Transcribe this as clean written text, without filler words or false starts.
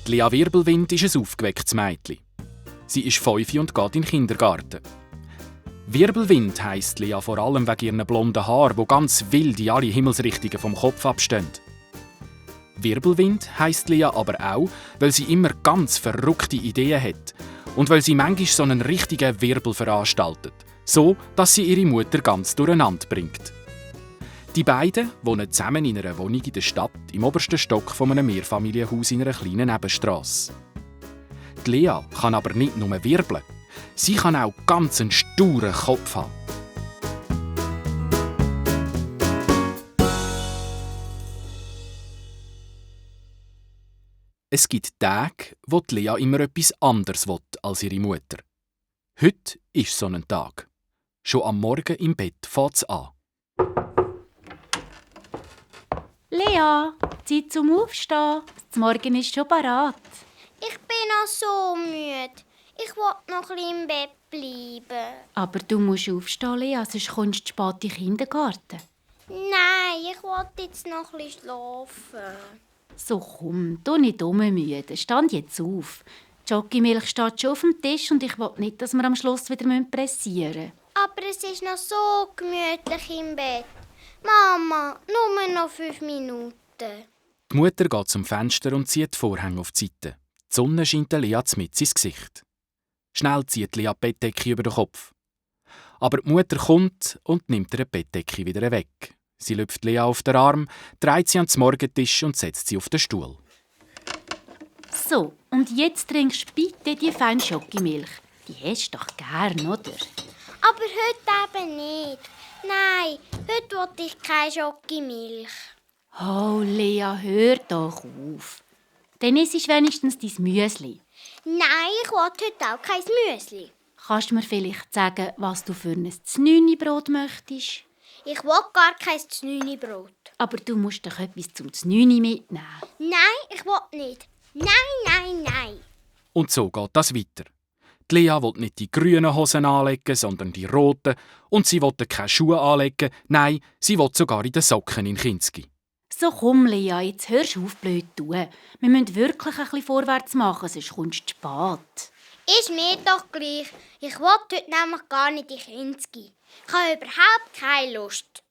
Lea Wirbelwind ist ein aufgewecktes Mädchen. Sie ist 5 und geht in den Kindergarten. Wirbelwind heisst Lea vor allem wegen ihren blonden Haaren, die ganz wild in alle Himmelsrichtungen vom Kopf abstehen. Wirbelwind heisst Lea aber auch, weil sie immer ganz verrückte Ideen hat und weil sie manchmal so einen richtigen Wirbel veranstaltet, so dass sie ihre Mutter ganz durcheinander bringt. Die beiden wohnen zusammen in einer Wohnung in der Stadt im obersten Stock von einem Mehrfamilienhaus in einer kleinen Nebenstrasse. Die Lea kann aber nicht nur wirbeln, sie kann auch ganz einen sturen Kopf haben. Es gibt Tage, wo die Lea immer etwas anderes will als ihre Mutter. Heute ist so ein Tag. Schon am Morgen im Bett fängt es an. Lea, Zeit zum Aufstehen. Das Morgen ist schon parat. Ich bin noch so müde. Ich will noch ein bisschen im Bett bleiben. Aber du musst aufstehen, Lea, sonst kommst du spät in den Kindergarten. Nein, ich will jetzt noch ein bisschen schlafen. So komm, du nicht müde. Stand jetzt auf. Die Schokimilch steht schon auf dem Tisch und ich will nicht, dass wir am Schluss wieder pressieren müssen. Aber es ist noch so gemütlich im Bett. Mama, nur noch 5 Minuten. Die Mutter geht zum Fenster und zieht die Vorhänge auf die Seite. Die Sonne scheint Lea mitten ins Gesicht. Schnell zieht Lea die Bettdecke über den Kopf. Aber die Mutter kommt und nimmt ihre Bettdecke wieder weg. Sie lüpft Lea auf den Arm, dreht sie an den Morgentisch und setzt sie auf den Stuhl. So, und jetzt trinkst du bitte die feine Schokimilch. Die hast du doch gern, oder? Aber heute eben nicht. Nein, heute will ich keine Schokimilch. Oh, Lea, hör doch auf. Dann isst du wenigstens dein Müsli. Nein, ich will heute auch kein Müsli. Kannst du mir vielleicht sagen, was du für ein Znüni-Brot möchtest? Ich will gar kein Znüni-Brot. Aber du musst doch etwas zum Znüni mitnehmen. Nein, ich will nicht. Nein, nein, nein. Und so geht das weiter. Die Lea will nicht die grünen Hosen anlegen, sondern die roten. Und sie will keine Schuhe anlegen. Nein, sie will sogar in den Socken in Kinski. So komm, Lea, jetzt hörst du auf blöd zu tun. Wir müssen wirklich ein bisschen vorwärts machen, sonst kommst du spät. Ist mir doch gleich. Ich will heute nämlich gar nicht in Kinski. Ich habe überhaupt keine Lust.